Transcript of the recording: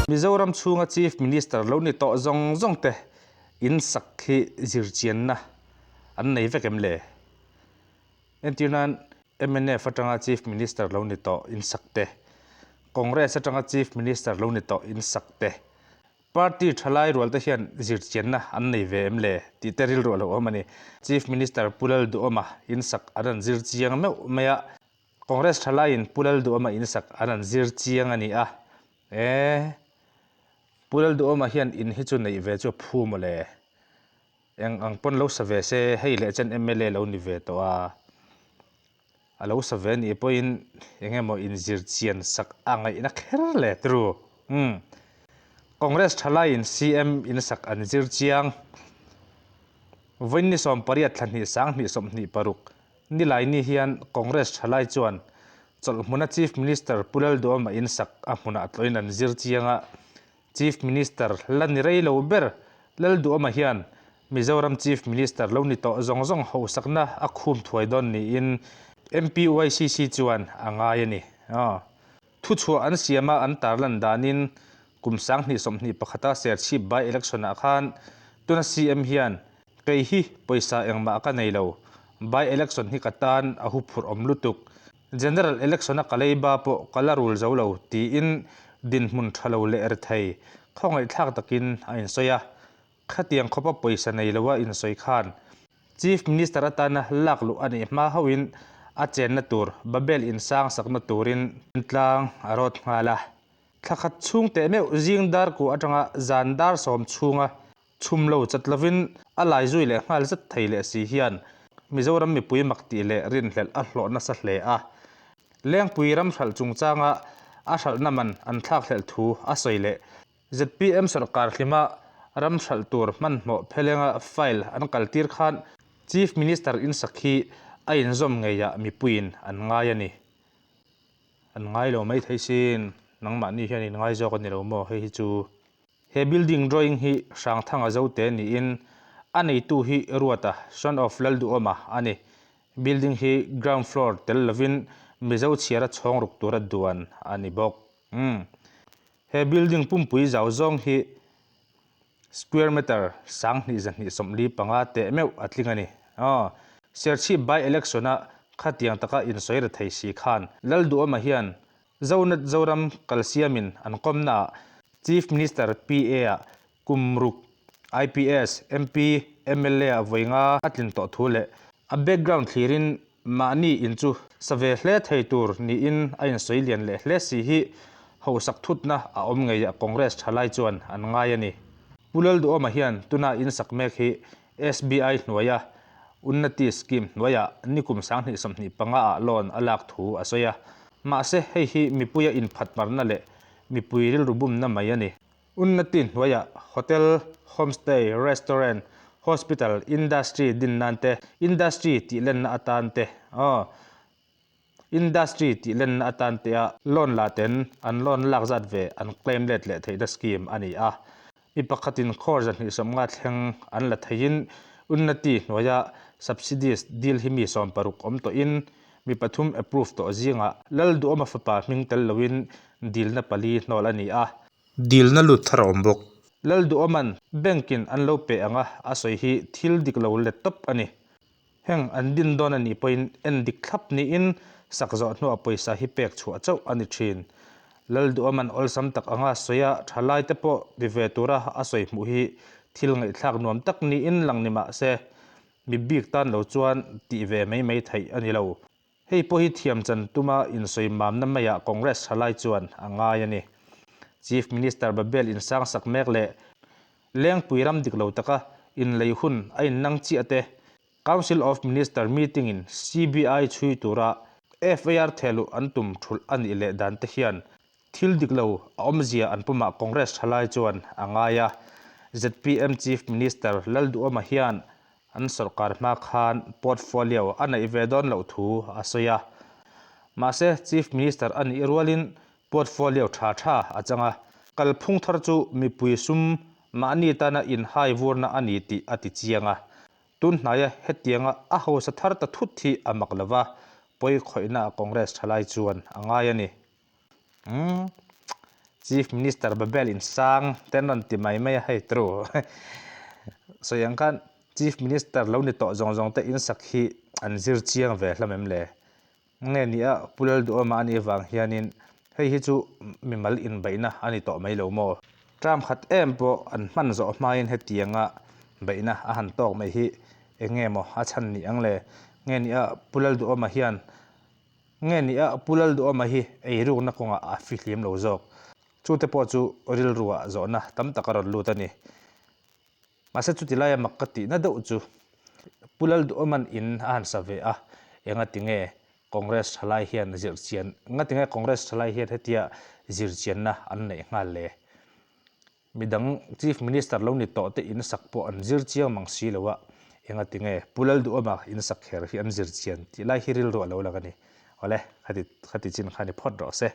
Mizoram chhunga Chief Minister lo ni tawh zawng zawng te in sak hi zirchianna an nei vek em le? Entir nan mnf atanga Chief Minister lo ni tawh in sak te, Congress atanga Chief Minister lo ni tawh in sak te, Party thalai rual te hian zirchianna an nei ve em le tih te rilru a lo awm a ni. Chief Minister Pu Lalduhawma in sak an rawn zir chiang meuh mai a, Congress thalaiin Pu Lalduhawma in sak an rawn zir chiang a ni a. E, Pu Lalduhawma hian in hi chu neih ve chu a phu maw le? Eng ang pawn lo sa ve se, hei leh chen mla lo ni ve tawh a, a lo sa ve nih pawhin eng emaw inzir chian sak a ngaihna kher le tru. Umm. Congress thalaiin CM in sak an zir chiang. Vawiin ni 18 thla hnih 20 26 Nilaini hian Congress thalai chuan chawlhhmuna Chief Minister Pu Lalduhawma in sak a hmunah tlawhin an zir chiang a, Chief Minister la ni rei lo ber Lalduhawma hian Mizoram Chief Minister lo ni tawh zawng zawng hauhsakna a khum thuai dawn niin MPYCC chuan a ngai a ni. Thuchhuah an siama an tarlan danin kum 2021 a Serchhip by-election ah khan tuna CM hian kei hi pawisa engmah ka nei lo, by-election hi ka tan a huphurh awm lutuk, General Election-a ka leiba pawh ka la rul zo lo tiin dinhmun tha lo leh rethei khawngaihthlak takin a insawi a. Khatiang khawpa pawisa nei loa insawi khan Chief Minister atana lak luh a nih hma hauhin a chenna tur Babel insang sakna turin tlang a rawt nghal a. Thla khat chhung teh meuh zing dar kuh atanga zan dar sawm chhunga Chhum lo chat lovin a lai zui leh nghal zet thei leh si hian Mizoram mipui mak tih leh rinhlelh a hlawh nasa hle a. Lengpui ram hralh chungchanga a hralhna man an thlakhlelh thu a sawi leh. Zpm sawrkar hlima ram hralh tur hmanhmawh phelenga file an kaltir khan Chief Minister insak hi a inzawm ngeiah mipuiin an ngai a ni. An ngai lo mai thei sin, nangmahni hian in ngai zawk a ni lo maw hei hi chu. He building drawing hi Hrangthanga Zote niin a neitu hi Ruata, son of Lalduhawma, a ni. Building hi ground floor tel lovin Mizo chhiara chhawng ruk tura duan a ni bawk. Umm. He building pumpui zau zawng hi square meter 2245 teh meuh a tling a ni. Aw. Serchhip by-election-a khatiang taka insawi re thei si khan Lalduhawma hian Zonet Zoram kalsiamin an kawmnaah Chief Minister PA-ah kum ruk IPS, MP, mla ah vawi nga a tlin tawh thu leh a background thlirin mahni in chu sa ve hle thei tur niin a insawi lian leh hle si hi hausak thutna a awm ngeiah Congress thalai chuan an ngai a ni. Pu Lalduhawma hian tuna insak mek hi SBI hnuaia Unnati Scheme hnuaiah nikum 2025 ah loan a lak thu a sawi a. Mahse, hei hi mipuia inphatmarna leh mipui rilru bumna mai a ni. Unnati hnuaiah hotel, homestay, restaurant, hospital, industry din nan te, industry tih lenna atan te, Industry tih lenna atan te a loan la ten an loan lak zat ve an claim let leh theihna scheme a ni a. Mi pakhatin crore 250 thleng an la theiin Unnati hnuaia subsidies deal hi mi 60 awm tawhin mi pathum approve tawh zingah Lalduhawma fapa hming tel loin dilna pali hnawl a ni a. Dilna lut thar a awm bawk. Lalduhawman bank-in an lo pe anga a sawi hi thil dik lo let tawp a ni. Heng an din dawn a nih pawhin en dik thlap niin sak zawh hnuah pawisa hi pek chhuah chauh a ni thin. Lalduhawman awlsam tak anga sawi a thalai te pawh ti ve tura a sawi hmuh hi thil ngaihthlak nuam tak niin lang ni mah se, mi bik tan lo chuan tih ve mai mai theih a ni lo. Hei pawh hi thiam chan tuma insawi mamna maiah Congress thalai chuan a ngai a ni. Chief Minister Babel insang sak mek leh Lengpui ram dik lo taka inlei hun a innang chiah te, Council of Minister meeting-in CBI chhui tura FIR thehluh an tum thulh a nih leh dan te hian thil dik lo a awmzia an pumah Congress thalai chuan a ngai a. Zpm Chief Minister Lalduhawma hian an sawrkar hma khan portfolio a neih ve dawn loh thu a sawi a. Mahse, Chief Minister a nih rualin Portfolio tha tha a chang a, kalphung thar chu mipui sum mahni tana inhai vurna a ni tih a ti chiang a. Tun hnaia hetianga a hausa thar ta thut hi a mak lo va. pawi khawihna a Congress thalai chuan a ngai a ni. Umm Chief Minister Babel in sang te an rawn ti mai mai a hei tru. Sawi ang khan Chief Minister lo ni tawh zawng zawng te in sak hi an zir chiang ve hlawm em le? Nge ni a Pu Lalduhawma a nih vang hianin hei hi chu mimal inbeihna a ni tawh mai lo maw? Term khat em pawh an hman zawh hmain hetianga beihna a han tawk mai hi eng nge maw a chhan ni ang le? Nge ni a Pu Lalduhawma hian nge ni a Pu Lalduhawma hi eirukna kawngah a fihlim lo zawk? Chute pawh chu rilruah zawhna tam tak a rawn lut a ni. Mahse chuti laia mak ka tihna deuh chu Pu Lalduhawman in a han sa ve a, engati nge Congress thalai hian zirchian, engati nge Congress thalai hian hetia zirchianna an neih nghal le? Midang Chief Minister lo ni tawh te in sak pawh an zir chiang mang si lo a, engati nge Pu Lalduhawma in sak kher hi an zirchian tih lai hi rilru a lo lang a ni. Awle, khati khati chin kha ni phawt rawh se.